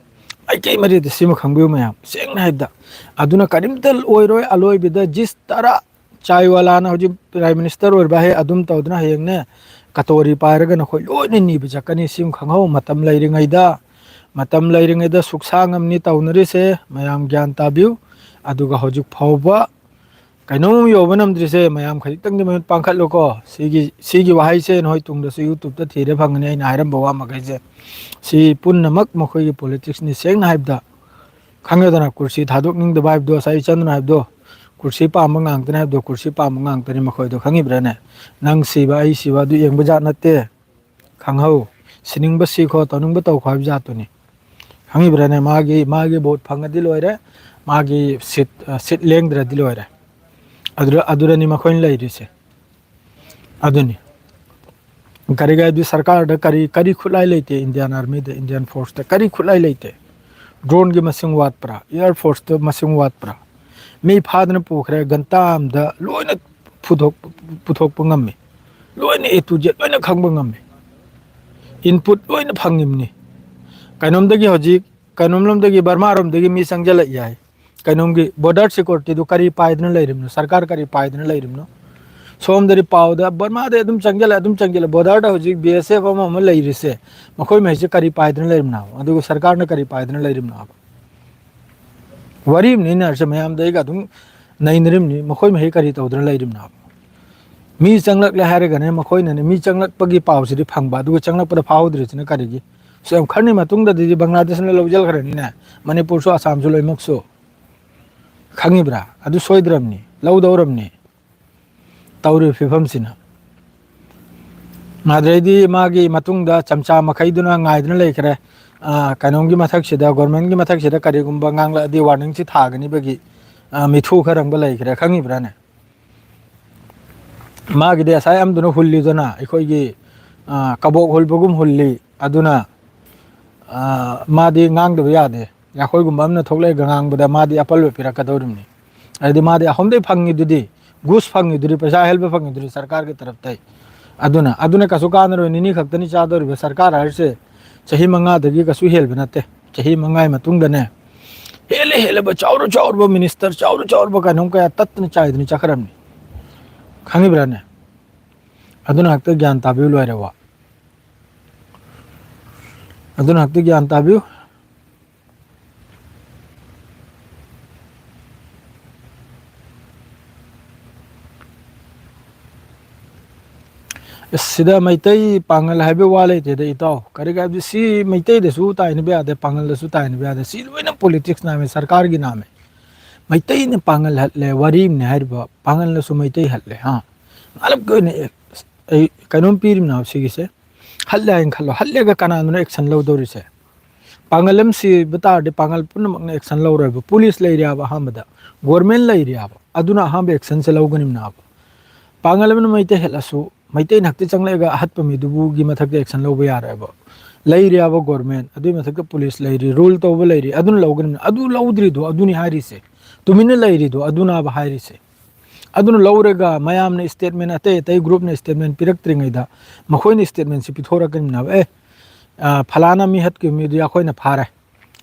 ꯃꯥꯏꯀꯩ ꯃꯔꯤꯗ ꯁꯤꯃ ꯈꯪꯕꯤꯌꯨ ꯃꯌꯥꯝ, ꯁꯦꯡꯅ ꯍꯥꯏꯕꯗ꯫ ꯑꯗꯨꯅ ꯀꯔꯤꯝꯇ ꯑꯣꯏꯔꯣꯏ, ꯑꯂꯣꯏꯕꯗ ꯖꯤꯁ ꯇꯔꯥ ꯆꯥꯏꯋꯥꯂꯥꯅ ꯍꯧꯖꯤꯛ Prime Minister ꯑꯣꯏꯔꯤꯕ ꯍꯦ ꯑꯗꯨꯝ ꯇꯧꯗꯅ ꯍꯌꯦꯡꯅꯦ ꯀꯇꯣꯔꯤ ꯄꯥꯏꯔꯒ ꯅꯈꯣꯏ ꯂꯣꯏꯅ ꯅꯤꯕ ꯆꯠꯀꯅꯤ꯫ ꯁꯤꯃ ꯈꯪꯍꯧ, ꯃꯇꯝ ꯂꯩꯔꯤꯉꯩꯗ, ꯃꯇꯝ ꯂꯩꯔꯤꯉꯩꯗ ꯁꯨꯛꯁꯥꯡ ꯑꯃꯅꯤ ꯇꯧꯅꯔꯤꯁꯦ꯫ ꯃꯌꯥꯝ ꯒ꯭ꯌꯥꯟ ꯇꯥꯕꯤꯌꯨ꯫ ꯑꯗꯨꯒ ꯍꯧꯖꯤꯛ ꯐꯥꯎꯕ ꯀꯩꯅꯣꯝ ꯌꯧꯕ ꯅꯝꯗ꯭ꯔꯤꯁꯦ, ꯃꯌꯥꯝ ꯈꯖꯤꯛꯇꯪꯗꯤ ꯃꯃꯤꯠ ꯄꯥꯡꯈꯠꯂꯨꯀꯣ꯫ ꯁꯤꯒꯤ, ꯁꯤꯒꯤ ꯋꯥꯍꯩꯁꯦ ꯅꯈꯣꯏ ꯇꯨꯡꯗꯁꯨ YouTube-ꯇ ꯊꯤꯔꯦ ꯐꯪꯒꯅꯤ, ꯑꯩꯅ ꯍꯥꯏꯔꯝꯕ ꯋꯥ ꯃꯈꯩꯁꯦ꯫ ꯁꯤ ꯄꯨꯝꯅꯃꯛ ꯃꯈꯣꯏꯒꯤ politics-ꯅꯤ꯫ ꯁꯦꯡꯅ ꯍꯥꯏꯕꯗ, ꯈꯪꯉꯦꯗꯅ, ꯀꯨꯔꯁꯤ ꯊꯥꯗꯣꯛꯅꯤꯡꯗꯕ ꯍꯥꯏꯕꯗꯣ, ꯉꯁꯥꯏ ꯏꯆꯟꯗꯨꯅ ꯍꯥꯏꯕꯗꯣ, ꯀꯨꯔꯁꯤ ꯄꯥꯝꯕ ꯉꯥꯛꯇꯅꯦ ꯍꯥꯏꯕꯗꯣ, ꯀꯨꯔꯁꯤ ꯄꯥꯝꯕ ꯉꯥꯛꯇꯅꯤ ꯃꯈꯣꯏꯗꯣ, ꯈꯪꯉꯤꯕ꯭ꯔꯥꯅꯦ? ꯅꯪ ꯁꯤꯕ, ꯑꯩ ꯁꯤꯕ, ꯑꯗꯨ ꯌꯦꯡꯕ ꯖꯥꯠ ꯅꯠꯇꯦ꯫ ꯈꯪꯍꯧ꯫ ꯁꯤꯅꯤꯡꯕ ꯁꯤꯈꯣ, ꯇꯧꯅꯤꯡꯕ ꯇꯧꯈꯣ ꯍꯥꯏꯕ ꯖꯥꯠꯇꯨꯅꯤ꯫ ꯈꯪꯉꯤꯕ꯭ꯔꯥꯅꯦ? ꯃꯥꯒꯤ, ꯃꯥꯒꯤ vote ꯐꯪꯉꯗꯤ ꯂꯣꯏꯔꯦ, ꯃꯥꯒꯤ seat, ꯑ, seat ꯂꯦꯡꯗ꯭ꯔꯗꯤ ꯂꯣꯏꯔꯦ꯫ ꯑꯗꯨꯗ, ꯑꯗꯨꯗꯅꯤ ꯃꯈꯣꯏꯅ ꯂꯩꯔꯤꯁꯦ꯫ ꯑꯗꯨꯅꯤ꯫ ꯀꯔꯤꯒꯤ ꯍꯥꯏꯗꯤ ꯁꯔꯀꯥꯔꯗ ꯀꯔꯤ, ꯀꯔꯤ ꯈꯨꯠꯂꯥꯏ ꯂꯩꯇꯦ? Indian Army-ꯗ, Indian Force-ꯇ ꯀꯔꯤ ꯈꯨꯠꯂꯥꯏ ꯂꯩꯇꯦ? Drone-ꯒꯤ ꯃꯁꯤꯡ ꯋꯥꯠꯄ꯭ꯔꯥ? Air Force-ꯇ ꯃꯁꯤꯡ ꯋꯥꯠꯄ꯭ꯔꯥ? ꯃꯤ ꯐꯥꯗꯅ ꯄꯨꯈ꯭ꯔꯦ, ꯘꯟꯇꯥ ꯑꯃꯗ ꯂꯣꯏꯅ ꯄꯨꯊꯣꯛ-, ꯄꯨꯊꯣꯛꯄ ꯉꯝꯃꯤ꯫ ꯂꯣꯏꯅ A to Z ꯂꯣꯏꯅ ꯈꯪꯕ ꯉꯝꯃꯤ꯫ Input ꯂꯣꯏꯅ ꯐꯪꯉꯤꯕꯅꯤ꯫ ꯀꯩꯅꯣꯝꯗꯒꯤ ꯍꯧꯖꯤꯛ, ꯀꯩꯅꯣꯝꯂꯣꯝꯗꯒꯤ, ꯕꯔꯃꯥꯔꯣꯝꯗꯒꯤ ꯃꯤ ꯆꯪꯁꯤꯜꯂꯛꯏ ꯍꯥꯏ꯫ ꯀꯩꯅꯣꯝꯒꯤ border security-ꯗꯨ ꯀꯔꯤ ꯄꯥꯏꯗꯅ ꯂꯩꯔꯤꯕꯅꯣ? ꯁꯔꯀꯥꯔ ꯀꯔꯤ ꯄꯥꯏꯗꯅ ꯂꯩꯔꯤꯕꯅꯣ? ꯁꯣꯝꯗꯗꯤ ꯄꯥꯎꯗ ꯕꯔꯃꯥꯗꯩ ꯑꯗꯨꯝ ꯆꯪꯁꯤꯜꯂꯦ, ꯑꯗꯨꯝ ꯆꯪꯁꯤꯜꯂꯦ꯫ Border-ꯗ ꯍꯧꯖꯤꯛ B S F ꯑꯃ ꯑꯃ ꯂꯩꯔꯤꯁꯦ, ꯃꯈꯣꯏ ꯃꯈꯩꯁꯦ ꯀꯔꯤ ꯄꯥꯏꯗꯅ ꯂꯩꯔꯤꯕꯅꯣ? ꯑꯗꯨꯒ ꯁꯔꯀꯥꯔꯅ ꯀꯔꯤ ꯄꯥꯏꯗꯅ ꯂꯩꯔꯤꯕꯅꯣ? ꯋꯥꯔꯤ ꯑꯃꯅꯤ ꯑꯩꯅ ꯍꯥꯏꯔꯤꯁꯦ, ꯃꯌꯥꯝꯗ ꯑꯩꯒ ꯑꯗꯨꯝ ꯅꯩꯅꯔꯤꯕꯅꯤ꯫ ꯃꯈꯣꯏ ꯃꯈꯩ ꯀꯔꯤ ꯇꯧꯗꯅ ꯂꯩꯔꯤꯕꯅꯣ? ꯃꯤ ꯆꯪꯂꯛꯂꯦ ꯍꯥꯏꯔꯒꯅꯦ, ꯃꯈꯣꯏꯅꯅꯦ ꯃꯤ ꯆꯪꯂꯛꯄꯒꯤ ꯄꯥꯎꯁꯤꯗꯤ ꯐꯪꯕ, ꯑꯗꯨꯒ ꯆꯪꯂꯛꯄꯗ ꯐꯥꯎꯗ꯭ꯔꯤꯁꯤꯅ ꯀꯔꯤꯒꯤ? ꯁꯤ ꯌꯥꯝ ꯈꯔꯅꯤ ꯃꯇꯨꯡꯗꯗꯤ ꯕꯪꯒ꯭ꯂꯥꯗꯦꯁꯅ ꯂꯧꯁꯤꯟꯈ꯭ꯔꯅꯤꯅꯦ, ꯃꯅꯤꯄꯨꯔꯁꯨ, ꯑꯁꯥꯝꯁꯨ, ꯂꯣꯏꯅꯃꯛꯁꯨ꯫ ꯈꯪꯉꯤꯕ꯭ꯔꯥ? ꯑꯗꯨ ꯁꯣꯏꯗ꯭ꯔꯕꯅꯤ, ꯂꯧꯗꯧꯔꯕꯅꯤ꯫ ꯇꯧꯔꯤꯕ ꯐꯤꯕꯝꯁꯤꯅ꯫ ꯑꯗꯨꯗꯩꯗꯤ ꯃꯥꯒꯤ ꯃꯇꯨꯡꯗ ꯆꯝꯆꯥ ꯃꯈꯩꯗꯨꯅ ꯉꯥꯏꯗꯨꯅ ꯂꯩꯈ꯭ꯔꯦ꯫ ꯑ, ꯀꯩꯅꯣꯝꯒꯤ ꯃꯊꯛꯁꯤꯗ, government-ꯀꯤ ꯃꯊꯛꯁꯤꯗ ꯀꯔꯤꯒꯨꯝꯕ ꯉꯥꯡꯂꯛꯑꯗꯤ warning-ꯁꯤ ꯊꯥꯒꯅꯤꯕꯒꯤ, ꯑ, ꯃꯤꯊꯨ ꯈꯔ ꯑꯃꯒ ꯂꯩꯈ꯭ꯔꯦ, ꯈꯪꯉꯤꯕ꯭ꯔꯥꯅꯦ? ꯃꯥꯒꯤꯗꯤ ꯉꯁꯥꯏ ꯑꯃꯗꯨꯅ ꯍꯨꯜꯂꯤꯗꯅ, ꯑꯩꯈꯣꯏꯒꯤ, ꯑ, ꯀꯕꯣꯛ ꯍꯨꯜꯕꯒꯨꯝ ꯍꯨꯜꯂꯤ꯫ ꯑꯗꯨꯅ, ꯑ, ꯃꯥꯗꯤ ꯉꯥꯡꯗꯕ ꯌꯥꯗꯦ꯫ ꯑꯩꯈꯣꯏꯒꯨꯝꯕ ꯑꯃꯅ ꯊꯣꯛꯂꯛꯑꯒ ꯉꯥꯡꯕꯗ ꯃꯥꯗꯤ ꯑꯄꯜꯂꯣꯏ ꯄꯤꯔꯛꯀꯗꯧꯔꯤꯕꯅꯤ꯫ ꯍꯥꯏꯗꯤ ꯃꯥꯗꯤ ꯑꯍꯨꯝꯗꯩ ꯐꯪꯉꯤꯗꯨꯗꯤ, ꯒꯨꯁ ꯐꯪꯉꯤꯗꯨꯗꯤ, ꯄꯩꯁꯥ ꯑꯍꯦꯜꯕ ꯐꯪꯉꯤꯗꯨꯗꯤ ꯁꯔꯀꯥꯔꯒꯤ ꯇꯔꯞꯇꯩ꯫ ꯑꯗꯨꯅ, ꯑꯗꯨꯅ ꯀꯩꯁꯨ ꯀꯥꯟꯅꯔꯣꯏ, ꯅꯤꯅꯤ ꯈꯛꯇꯅꯤ ꯆꯥꯗꯧꯔꯤꯕ꯫ ꯁꯔꯀꯥꯔ ꯍꯥꯏꯔꯤꯁꯦ ꯆꯍꯤ ꯃꯉꯥꯗꯒꯤ ꯀꯩꯁꯨ ꯍꯦꯜꯕ ꯅꯠꯇꯦ꯫ ꯆꯍꯤ ꯃꯉꯥꯒꯤ ꯃꯇꯨꯡꯗꯅꯦ, ꯍꯦꯜꯂꯦ ꯍꯦꯜꯂꯕ ꯆꯥꯎꯔ ꯆꯥꯎꯔꯕ minister, ꯆꯥꯎꯔ ꯆꯥꯎꯔꯕ ꯀꯩꯅꯣꯝ ꯀꯌꯥ ꯇꯠꯇꯅ ꯆꯥꯏꯗꯅ ꯆꯠꯈ꯭ꯔꯕꯅꯤ꯫ ꯈꯪꯉꯤꯕ꯭ꯔꯥꯅꯦ? ꯑꯗꯨꯅ ꯍꯦꯛꯇ ꯒ꯭ꯌꯥꯟ ꯇꯥꯕꯤꯌꯨ ꯂꯣꯏꯔꯦ ꯋꯥ꯫ ꯑꯗꯨꯅ ꯍꯦꯛꯇ ꯒ꯭ꯌꯥꯟ ꯇꯥꯕꯤꯌꯨ꯫ ꯑꯁ, ꯁꯤꯗ ꯃꯩꯇꯩ ꯄꯥꯉꯜ ꯍꯥꯏꯕ ꯋꯥ ꯂꯩꯇꯦꯗ, ꯏꯇꯥꯎ꯫ ꯀꯔꯤꯒꯤ ꯍꯥꯏꯕꯗꯤ, ꯁꯤ ꯃꯩꯇꯩꯗꯁꯨ ꯇꯥꯏꯅꯕ ꯌꯥꯗꯦ, ꯄꯥꯉꯜꯗꯁꯨ ꯇꯥꯏꯅꯕ ꯌꯥꯗꯦ꯫ ꯁꯤ ꯂꯣꯏꯅ politics ꯅꯥꯝꯃꯦ, ꯁꯔꯀꯥꯔꯒꯤ ꯅꯥꯝꯃꯦ꯫ ꯃꯩꯇꯩꯅ ꯄꯥꯉꯜ ꯍꯠꯂꯦ, ꯋꯥꯔꯤ ꯑꯃꯅꯦ ꯍꯥꯏꯔꯤꯕ, ꯄꯥꯉꯜꯅꯁꯨ ꯃꯩꯇꯩ ꯍꯠꯂꯦ, ꯍꯥ? ꯉꯥꯂꯞꯀꯤ ꯑꯣꯏꯅ ꯑꯦ-, ꯑꯩ ꯀꯩꯅꯣꯝ ꯄꯤꯔꯤꯕꯅꯦꯕ ꯁꯤꯒꯤꯁꯦ꯫ ꯍꯠꯂꯦ ꯍꯥꯏꯅ ꯈꯜꯂꯣ, ꯍꯠꯂꯦꯒ ꯀꯅꯥꯗꯨꯅ action ꯂꯧꯗꯧꯔꯤꯁꯦ? ꯄꯥꯉꯜ ꯑꯃ ꯁꯤꯕ ꯇꯥꯔꯗꯤ ꯄꯥꯉꯜ ꯄꯨꯝꯅꯃꯛꯅ action ꯂꯧꯔꯣꯏꯕ꯫ Police ꯂꯩꯔꯤꯑꯕ ꯑꯍꯥꯟꯕꯗ, government ꯂꯩꯔꯤꯑꯕ, ꯑꯗꯨꯅ ꯑꯍꯥꯟꯕ actionꯁꯦ ꯂꯧꯒꯅꯤꯕꯅꯦꯕ꯫ ꯄꯥꯉꯜ ꯑꯃꯅ ꯃꯩꯇꯩ ꯍꯠꯂꯁꯨ, ꯃꯩꯇꯩꯅ ꯍꯛꯇ ꯆꯪꯂꯛꯑꯒ ꯑꯍꯠꯄ ꯃꯤꯗꯨꯕꯨꯒꯤ ꯃꯊꯛꯇ action ꯂꯧꯕ ꯌꯥꯔꯣꯏꯕ꯫ ꯂꯩꯔꯤꯑꯕ government, ꯑꯗꯨꯒꯤ ꯃꯊꯛꯇ police ꯂꯩꯔꯤ, rule ꯇꯧꯕ ꯂꯩꯔꯤ, ꯑꯗꯨꯅ ꯂꯧꯒꯅꯤꯕꯅꯦ꯫ ꯑꯗꯨ ꯂꯧꯗ꯭ꯔꯤꯗꯣ ꯑꯗꯨꯅꯤ ꯍꯥꯏꯔꯤꯁꯦ꯫ ꯇꯨꯃꯤꯟꯅ ꯂꯩꯔꯤꯗꯣ ꯑꯗꯨꯅꯕ ꯍꯥꯏꯔꯤꯁꯦ꯫ ꯑꯗꯨꯅ ꯂꯧꯔꯒ ꯃꯌꯥꯝꯅ statement, ꯑꯇꯩ ꯑꯇꯩ groupꯅ statement ꯄꯤꯔꯛꯇ꯭ꯔꯤꯉꯩꯗ ꯃꯈꯣꯏꯅ statementꯁꯤ ꯄꯤꯊꯣꯔꯛꯀꯅꯤꯕ꯫ "ꯑꯦ, ꯑ, ꯐꯂꯥꯅ ꯃꯤ ꯍꯠꯈꯤꯕ ꯃꯤꯗꯨ ꯑꯩꯈꯣꯏꯅ ꯐꯥꯔꯦ,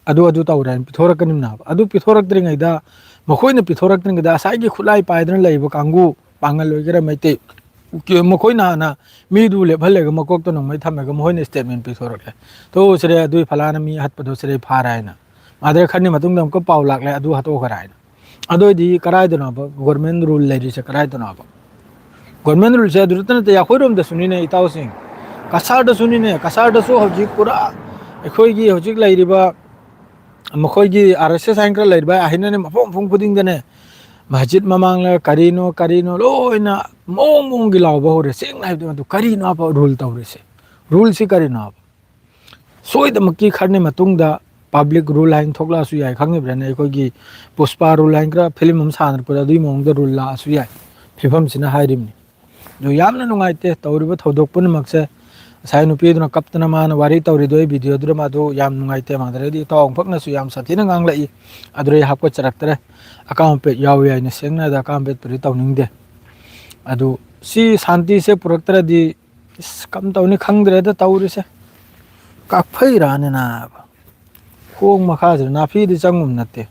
ꯑꯗꯨ ꯑꯗꯨ ꯇꯧꯔꯦ" ꯍꯥꯏꯅ ꯄꯤꯊꯣꯔꯛꯀꯅꯤꯕ꯫ ꯑꯗꯨ ꯄꯤꯊꯣꯔꯛꯇ꯭ꯔꯤꯉꯩꯗ, ꯃꯈꯣꯏꯅ ꯄꯤꯊꯣꯔꯛꯇ꯭ꯔꯤꯉꯩꯗ ꯉꯁꯥꯏꯒꯤ ꯈꯨꯠꯂꯥꯏ ꯄꯥꯏꯗꯅ ꯂꯩꯕ ꯀꯥꯡꯕꯨ, ꯄꯥꯡꯒꯜ ꯑꯣꯏꯒꯦꯔꯥ ꯃꯩꯇꯩ, ꯃꯈꯣꯏꯅ ꯍꯥꯟꯅ ꯃꯤꯗꯨ ꯂꯦꯞꯍꯜꯂꯒ ꯃꯀꯣꯛꯇ ꯅꯣꯡꯃꯩ ꯊꯝꯃꯒ ꯃꯈꯣꯏꯅ statement ꯄꯤꯊꯣꯔꯛꯑꯦ, "ꯊꯣꯛꯎ ꯁꯤꯔꯦ, ꯑꯗꯨꯏ ꯐꯂꯥꯅ ꯃꯤ ꯍꯥꯠꯄꯗꯣ ꯁꯤꯔꯦ ꯐꯥꯔꯦ" ꯍꯥꯏꯅ꯫ ꯑꯗꯩ ꯈꯔꯅꯤ ꯃꯇꯨꯡꯗ ꯑꯃꯨꯛꯀ ꯄꯥꯎ ꯂꯥꯛꯂꯦ, "ꯑꯗꯨ ꯍꯥꯠꯇꯣꯛꯈꯔꯦ" ꯍꯥꯏꯅ꯫ ꯑꯗꯨ ꯑꯣꯏꯗꯤ ꯀꯔꯥꯏꯗꯅꯣꯕ government rule ꯂꯩꯔꯤꯁꯦ, ꯀꯔꯥꯏꯗꯅꯣꯕ? Government ruleꯁꯦ ꯑꯗꯨꯗꯇ ꯅꯠꯇꯦ, ꯑꯩꯈꯣꯏꯔꯣꯝꯗꯁꯨꯅꯤꯅꯦ, ꯏꯇꯥꯎꯁꯤꯡ꯫ ꯀꯁꯥꯔꯗꯁꯨꯅꯤꯅꯦ, ꯀꯁꯥꯔꯗꯁꯨ ꯍꯧꯖꯤꯛ ꯄꯨꯔꯥ ꯑꯩꯈꯣꯏꯒꯤ ꯍꯧꯖꯤꯛ ꯂꯩꯔꯤꯕ, ꯃꯈꯣꯏꯒꯤ RSS ꯍꯥꯏꯅ ꯈꯔ ꯂꯩꯔꯤꯕ, ꯑꯍꯩꯅꯅꯦ, ꯃꯐꯝ ꯃꯐꯝ ꯈꯨꯗꯤꯡꯗꯅꯦ, ꯃꯁꯖꯤꯠ ꯃꯃꯥꯡꯗ ꯀꯔꯤꯅꯣ ꯀꯔꯤꯅꯣ ꯂꯣꯏꯅ ꯃꯑꯣꯡ ꯃꯑꯣꯡꯒꯤ ꯂꯥꯎꯕ ꯍꯧꯔꯦ꯫ ꯁꯦꯡꯅ ꯍꯥꯏꯕꯗ, ꯃꯗꯨ ꯀꯔꯤꯅꯣꯕ rule ꯇꯧꯔꯤꯁꯦ? Ruleꯁꯤ ꯀꯔꯤꯅꯣꯕ? ꯁꯣꯏꯗꯃꯛꯀꯤ ꯈꯔꯅꯤ ꯃꯇꯨꯡꯗ public rule ꯍꯥꯏꯅ ꯊꯣꯛꯂꯛꯑꯁꯨ ꯌꯥꯏ, ꯈꯪꯉꯤꯕ꯭ꯔꯥꯅꯦ? ꯑꯩꯈꯣꯏꯒꯤ ꯄꯨꯁꯄꯥ rule ꯍꯥꯏꯅ ꯈꯔ film ꯑꯃ ꯁꯥꯟꯅꯔꯛꯄꯗ ꯑꯗꯨꯒꯤ ꯃꯑꯣꯡꯗ rule ꯂꯥꯛꯑꯁꯨ ꯌꯥꯏ꯫ ꯐꯤꯕꯝꯁꯤꯅ ꯍꯥꯏꯔꯤꯕꯅꯤ꯫ ꯑꯗꯨ ꯌꯥꯝꯅ ꯅꯨꯡꯉꯥꯏꯇꯦ ꯇꯧꯔꯤꯕ ꯊꯧꯗꯣꯛ ꯄꯨꯝꯅꯃꯛꯁꯦ꯫ ꯉꯁꯥꯏ ꯅꯨꯄꯤꯗꯨꯅ ꯀꯞꯇꯅ ꯃꯥꯅ ꯋꯥꯔꯤ ꯇꯧꯔꯤꯗꯣ, ꯑꯩ videoꯗꯨꯗ ꯃꯥꯗꯣ ꯌꯥꯝ ꯅꯨꯡꯉꯥꯏꯇꯦ꯫ ꯃꯥꯗꯔꯗꯤ ꯏꯇꯥꯎ ꯑꯃꯈꯛꯅꯁꯨ ꯌꯥꯝ ꯁꯥꯊꯤꯅ ꯉꯥꯡꯂꯛꯏ꯫ ꯑꯗꯨꯗ ꯑꯩ ꯍꯥꯞꯀꯠꯆꯔꯛꯇ꯭ꯔꯦ꯫ ꯑꯀꯥꯝ ꯑꯄꯦꯠ ꯌꯥꯎꯏ ꯍꯥꯏꯅ ꯁꯦꯡꯅ ꯍꯥꯏꯗ ꯑꯀꯥꯝ ꯑꯄꯦꯠꯄꯨꯗꯤ ꯇꯧꯅꯤꯡꯗꯦ꯫ ꯑꯗꯨ ꯁꯤ ꯁꯥꯟꯇꯤꯁꯦ ꯄꯨꯔꯛꯇ꯭ꯔꯗꯤ, ꯏꯁ, ꯀꯝ ꯇꯧꯅꯤ ꯈꯪꯗ꯭ꯔꯦꯗ ꯇꯧꯔꯤꯁꯦ꯫ ꯀꯥꯛꯐꯩꯔꯥꯅꯤ ꯅꯥꯕ꯫ ꯈꯣꯡ ꯃꯈꯥꯁꯤꯗ ꯅꯥꯄꯤꯗꯤ ꯆꯪꯉꯨꯝ ꯅꯠꯇꯦ꯫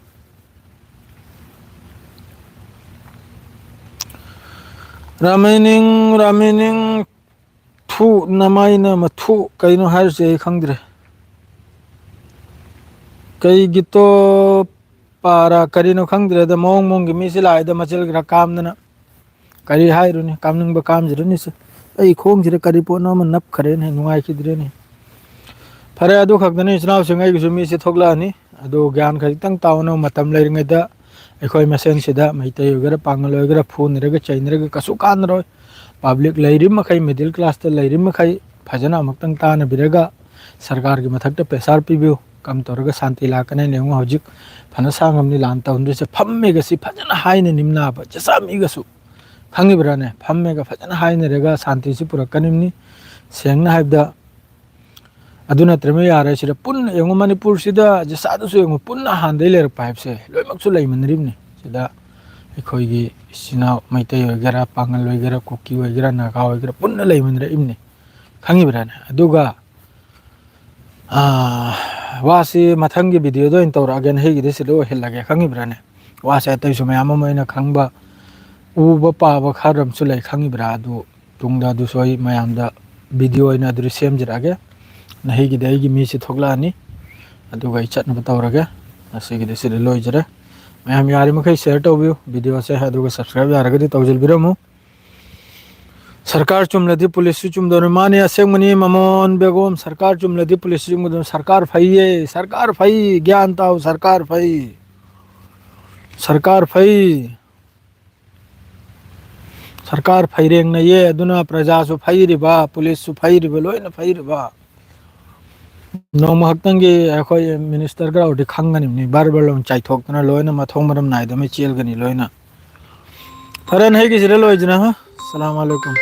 ꯔꯥꯃꯦꯅꯤꯡ, ꯔꯥꯃꯦꯅꯤꯡ, ꯊꯨ, ꯅꯃꯥꯏꯅ ꯃꯊꯨ, ꯀꯩꯅꯣ ꯍꯥꯏꯔꯤꯁꯦ ꯑꯩ ꯈꯪꯗ꯭ꯔꯦ꯫ ꯀꯩꯒꯤꯇꯣ ꯄꯥꯔꯥ ꯀꯔꯤꯅꯣ ꯈꯪꯗ꯭ꯔꯦꯗ, ꯃꯑꯣꯡ ꯃꯑꯣꯡꯒꯤ ꯃꯤꯁꯤ ꯂꯥꯛꯏꯗ, ꯃꯆꯤꯜ ꯈꯔ ꯀꯥꯝꯗꯅ꯫ ꯀꯔꯤ ꯍꯥꯏꯔꯨꯅꯤ, ꯀꯥꯝꯅꯤꯡꯕ ꯀꯥꯝꯖꯔꯨꯅꯤꯁꯦ꯫ ꯑꯩ ꯈꯣꯡꯁꯤꯗ ꯀꯔꯤ ꯄꯣꯠꯅꯣ ꯑꯃ ꯅꯞꯈ꯭ꯔꯦꯅꯦ, ꯅꯨꯡꯉꯥꯏꯈꯤꯗ꯭ꯔꯦꯅꯦ꯫ ꯐꯔꯦ, ꯑꯗꯨ ꯈꯛꯇꯅꯤ, ꯏꯆꯤꯟ ꯏꯅꯥꯎꯁꯤꯡ, ꯑꯩꯒꯤꯁꯨ ꯃꯤꯠꯁꯦ ꯊꯣꯛꯂꯛꯑꯅꯤ꯫ ꯑꯗꯨ ꯒ꯭ꯌꯥꯟ ꯈꯖꯤꯛꯇꯪ ꯇꯥꯎꯅꯕ ꯃꯇꯝ ꯂꯩꯔꯤꯉꯩꯗ ꯑꯩꯈꯣꯏ ꯃꯁꯦꯟꯁꯤꯗ, ꯃꯩꯇꯩ ꯑꯣꯏꯒꯦꯔꯥ, ꯄꯥꯉꯜ ꯑꯣꯏꯒꯦꯔꯥ, ꯐꯨꯅꯔꯒ ꯆꯩꯅꯔꯒ ꯀꯩꯁꯨ ꯀꯥꯟꯅꯔꯣꯏ꯫ ꯄꯕ꯭ꯂꯤꯛ ꯂꯩꯔꯤ ꯃꯈꯩ, ꯃꯤꯗꯜ ꯀ꯭ꯂꯥꯁꯇ ꯂꯩꯔꯤ ꯃꯈꯩ ꯐꯖꯅ ꯑꯃꯨꯛꯇꯪ ꯇꯥꯟꯅꯕꯤꯔꯒ, ꯁꯔꯀꯥꯔꯒꯤ ꯃꯊꯛꯇ ꯄ꯭ꯔꯦꯁꯥꯔ ꯄꯤꯕꯤꯌꯨ꯫ ꯀꯝ ꯇꯧꯔꯒ ꯁꯥꯟꯇꯤ ꯂꯥꯛꯀꯅꯤ? ꯌꯦꯡꯉꯨ, ꯍꯧꯖꯤꯛ ꯐꯅ ꯁꯥꯡꯉꯕꯅꯤ ꯂꯥꯟ ꯇꯧꯍꯟꯗꯣꯏꯁꯦ꯫ ꯐꯝꯃꯦꯒ ꯁꯤ ꯐꯖꯅ ꯍꯥꯏꯅ ꯅꯤꯝꯅꯕ, ꯖꯁꯥ ꯃꯤꯒꯁꯨ, ꯈꯪꯉꯤꯕ꯭ꯔꯥꯅꯦ? ꯐꯝꯃꯦꯒ ꯐꯖꯅ ꯍꯥꯏꯅꯔꯒ ꯁꯥꯟꯇꯤꯁꯤ ꯄꯨꯔꯛꯀꯅꯤꯕꯅꯤ꯫ ꯁꯦꯡꯅ ꯍꯥꯏꯕꯗ, ꯑꯗꯨ ꯅꯠꯇ꯭ꯔꯕ ꯌꯥꯔꯣꯏ꯫ ꯁꯤꯗ ꯄꯨꯟꯅ ꯌꯦꯡꯉꯨ, ꯃꯅꯤꯄꯨꯔꯁꯤꯗ ꯖꯁꯥꯗꯨꯁꯨ ꯌꯦꯡꯉꯨ, ꯄꯨꯟꯅ ꯍꯥꯟꯅꯗꯩ ꯂꯩꯔꯛꯄ ꯍꯥꯏꯕꯁꯦ ꯂꯣꯏꯅꯃꯛꯁꯨ ꯂꯩꯃꯤꯟꯅꯔꯤꯕꯅꯤ꯫ ꯁꯤꯗ ꯑꯩꯈꯣꯏꯒꯤ ꯏꯆꯤꯟ ꯏꯅꯥꯎ ꯃꯩꯇꯩ ꯑꯣꯏꯒꯦꯔꯥ, ꯄꯥꯉꯜ ꯑꯣꯏꯒꯦꯔꯥ, ꯀꯨꯀꯤ ꯑꯣꯏꯒꯦꯔꯥ, ꯅꯥꯒꯥ ꯑꯣꯏꯒꯦꯔꯥ, ꯄꯨꯟꯅ ꯂꯩꯃꯤꯟꯅꯔꯛꯏꯕꯅꯤ꯫ ꯈꯪꯉꯤꯕ꯭ꯔꯥꯅꯦ? ꯑꯗꯨꯒ, ꯑꯥ, ꯋꯥꯁꯤ ꯃꯊꯪꯒꯤ ꯚꯤꯗꯤꯑꯣꯗ ꯑꯣꯏꯅ ꯇꯧꯔꯛꯑꯒꯦ꯫ ꯅꯍꯩꯒꯤꯗꯤ ꯁꯤꯗ ꯑꯣꯏꯍꯜꯂꯒꯦ, ꯈꯪꯉꯤꯕ꯭ꯔꯥꯅꯦ? ꯋꯥꯁꯦ ꯑꯇꯩꯁꯨ ꯃꯌꯥꯝ ꯑꯃ ꯑꯩꯅ ꯈꯪꯕ, ꯎꯕ ꯄꯥꯕ ꯈꯔ ꯑꯃꯁꯨ ꯂꯩ, ꯈꯪꯉꯤꯕ꯭ꯔꯥ? ꯑꯗꯨ ꯇꯨꯡꯗ ꯑꯗꯨꯁꯨ ꯑꯩ ꯃꯌꯥꯝꯗ ꯚꯤꯗꯤꯑꯣ ꯑꯣꯏꯅ ꯑꯗꯨꯗꯤ ꯁꯦꯝꯖꯔꯛꯑꯒꯦ꯫ ꯅꯍꯩꯒꯤꯗꯤ ꯑꯩꯒꯤ ꯃꯤꯁꯤ ꯊꯣꯛꯂꯛꯑꯅꯤ, ꯑꯗꯨꯒ ꯑꯩ ꯆꯠꯅꯕ ꯇꯧꯔꯒꯦ꯫ ꯉꯁꯤꯒꯤꯗꯤ ꯁꯤꯗ ꯂꯣꯏꯖꯔꯦ꯫ ꯃꯌꯥꯝ ꯌꯥꯔꯤꯃꯈꯩ ꯁꯤꯌꯔ ꯇꯧꯕꯤꯌꯨ ꯚꯤꯗꯤꯑꯣꯁꯦ, ꯑꯗꯨꯒ ꯁꯕꯁꯀ꯭ꯔꯥꯏꯕ ꯌꯥꯔꯒꯗꯤ ꯇꯧꯁꯤꯟꯕꯤꯔꯝꯃꯨ꯫ ꯁꯔꯀꯥꯔ ꯆꯨꯝꯂꯗꯤ ꯄꯨꯂꯤꯁꯁꯨ ꯆꯨꯝꯗꯧꯅꯤ꯫ ꯃꯥꯅꯤ, ꯑꯁꯦꯡꯕꯅꯤ, ꯃꯃꯣꯟ ꯕꯦꯒꯣꯝ, ꯁꯔꯀꯥꯔ ꯆꯨꯝꯂꯗꯤ ꯄꯨꯂꯤꯁꯁꯨ ꯆꯨꯝꯒꯗꯧꯅꯤ꯫ ꯁꯔꯀꯥꯔ ꯐꯩꯌꯦ, ꯁꯔꯀꯥꯔ ꯐꯩ, ꯒ꯭ꯌꯥꯟ ꯇꯥꯎ, ꯁꯔꯀꯥꯔ ꯐꯩ, ꯁꯔꯀꯥꯔ ꯐꯩ꯫ ꯁꯔꯀꯥꯔ ꯐꯩꯔꯦꯡꯅꯩꯌꯦ, ꯑꯗꯨꯅ ꯄ꯭ꯔꯖꯥꯁꯨ ꯐꯩꯔꯤꯕ, ꯄꯨꯂꯤꯁꯁꯨ ꯐꯩꯔꯤꯕ, ꯂꯣꯏꯅ ꯐꯩꯔꯤꯕ꯫ ꯅꯣꯡꯃ ꯈꯛꯇꯪꯒꯤ ꯑꯩꯈꯣꯏ ꯃꯤꯅꯤꯁꯇꯔꯒ ꯎꯔꯗꯤ ꯈꯪꯒꯅꯤꯕꯅꯤ, ꯕꯔ ꯕꯔ ꯂꯥꯎꯅ ꯆꯥꯏꯊꯣꯛꯇꯅ ꯂꯣꯏꯅ ꯃꯊꯣꯡ ꯃꯔꯝ ꯅꯥꯏꯗꯃꯩ ꯆꯦꯜꯒꯅꯤ ꯂꯣꯏꯅ꯫ ꯐꯔꯦ, ꯅꯍꯩꯒꯤꯁꯤꯗ ꯂꯣꯏꯗꯅ, ꯍꯥ? ꯑꯁꯂꯥꯃꯨ ꯑꯂꯩꯀꯨꯝ꯫